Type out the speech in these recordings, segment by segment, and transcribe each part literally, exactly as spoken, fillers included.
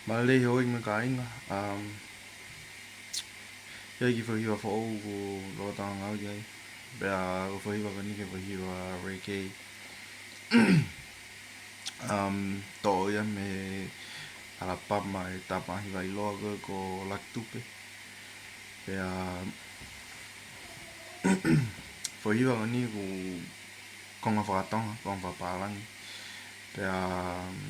Mālō e houʻeiki mo e kāinga. Um, ʻi ai e kiʻi foʻi hiva foʻou ʻoku ou loto ʻo ngāueʻaki ai. Pea ko e foʻi hiva ko eni ko e foʻi hiva reggae. Um, toʻo ia mei he ʻalapama ʻa e tama hiva ʻiloa ko ē ko Lucky Dube. Pea foʻi hiva ko eni ʻoku konga fakatonga, konga fakapālangi. Pea, um,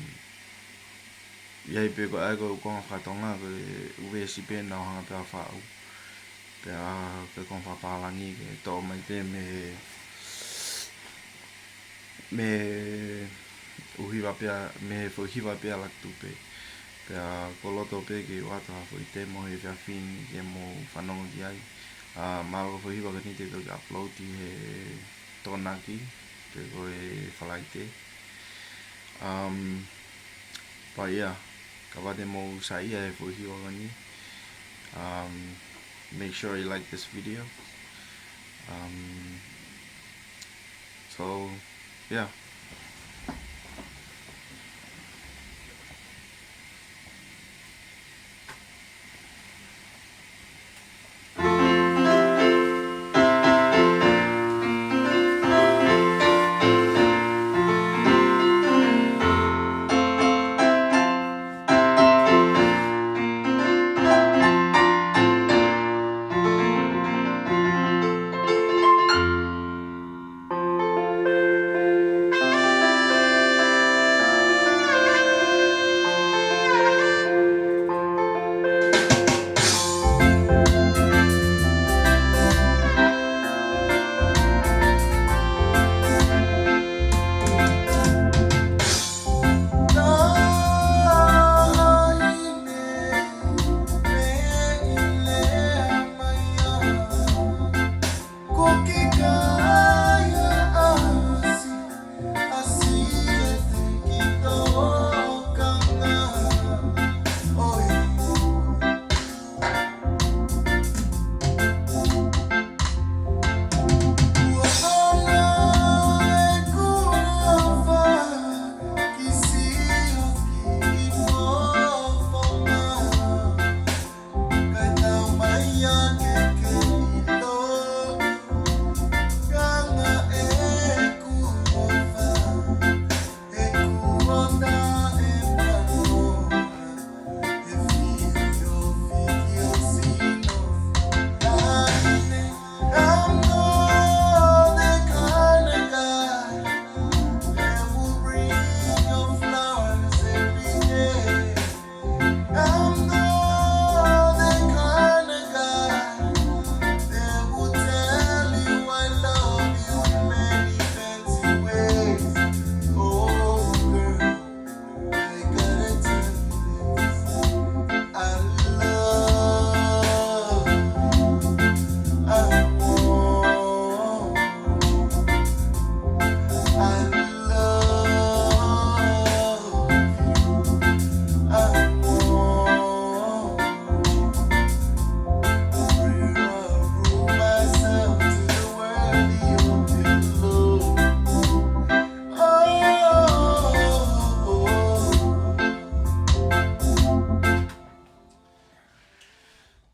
ʻi ai pē ko ē ko e konga fakatonga, ko e ʻū veesi pē naʻa nau hanga pē ʻo faʻu. Pea ko e konga fakapālangi ke toʻo mai pē mei he, mei he ʻū hiva pē ʻa, mei he foʻi hiva pē ʻa Lucky Dube. Pea ʻoku ou loto pē ke u ʻoatu ha foʻi temo he efiafi ni ke mou fanongo ki ai. Ah, mahalo ko e foʻi hiva ko eni te u toki upload ʻi he Tokonaki, pe ko e Falaite. Um, but yeah, kapau te mou saiʻia he foʻi hiva ko eni, um, make sure you like this video. Um, so, yeah.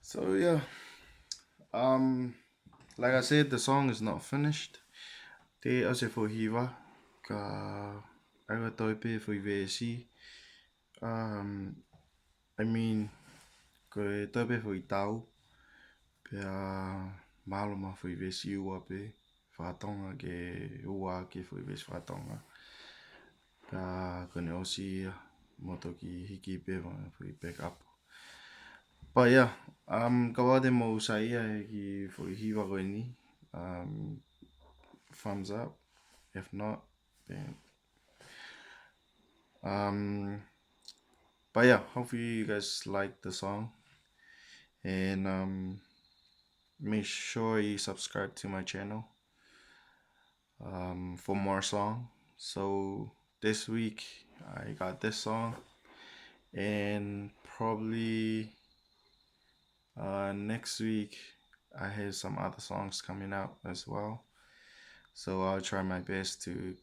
So yeah, um, like I said, the song is not finished. Te ʻosi e foʻi hiva, ka ʻai ke toe pē foʻi veesi. Um, I mean, ko e toe pē foʻi tau, pea mahalo mo ha foʻi veesi ua pē fakatonga ke ua ki he foʻi veesi fakatonga. Pea ko ʻene ʻosi ia, mou toki hiki pē mo ha foʻi back up. But yeah, um, kapau te mou saiʻia he kiʻi foʻi hiva ko eni, um, thumbs up. If not, then, um, but yeah, hopefully you guys like the song. And, um, make sure you subscribe to my channel, um, for more song. So this week I got this song, and probably, uh, next week I have some other songs coming out as well. So I'll try my best to,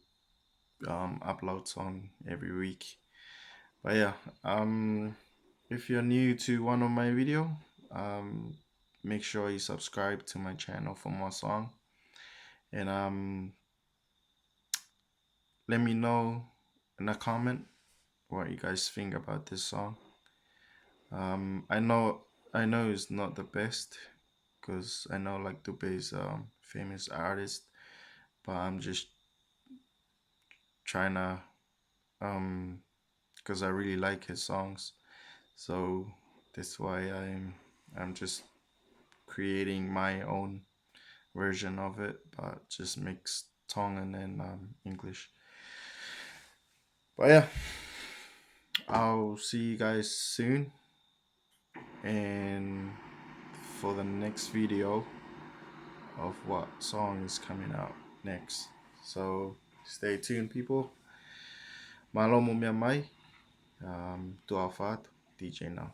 um, upload song every week. But yeah, um, If you're new to one of my video, um, make sure you subscribe to my channel for more song. And, um, let me know in a comment what you guys think about this song. Um, I know, I know it's not the best, 'cause I know, like, Dube is, um, famous artist, but I'm just trying to, um, 'cause I really like his songs. So that's why I'm, I'm just creating my own version of it, but just mix Tongan and, um, English. But yeah, I'll see you guys soon. And for the next video of what song is coming out next. So stay tuned, people. Mālō mo meʻa mai. Um, tuʻa ʻofa atu, D J Nau.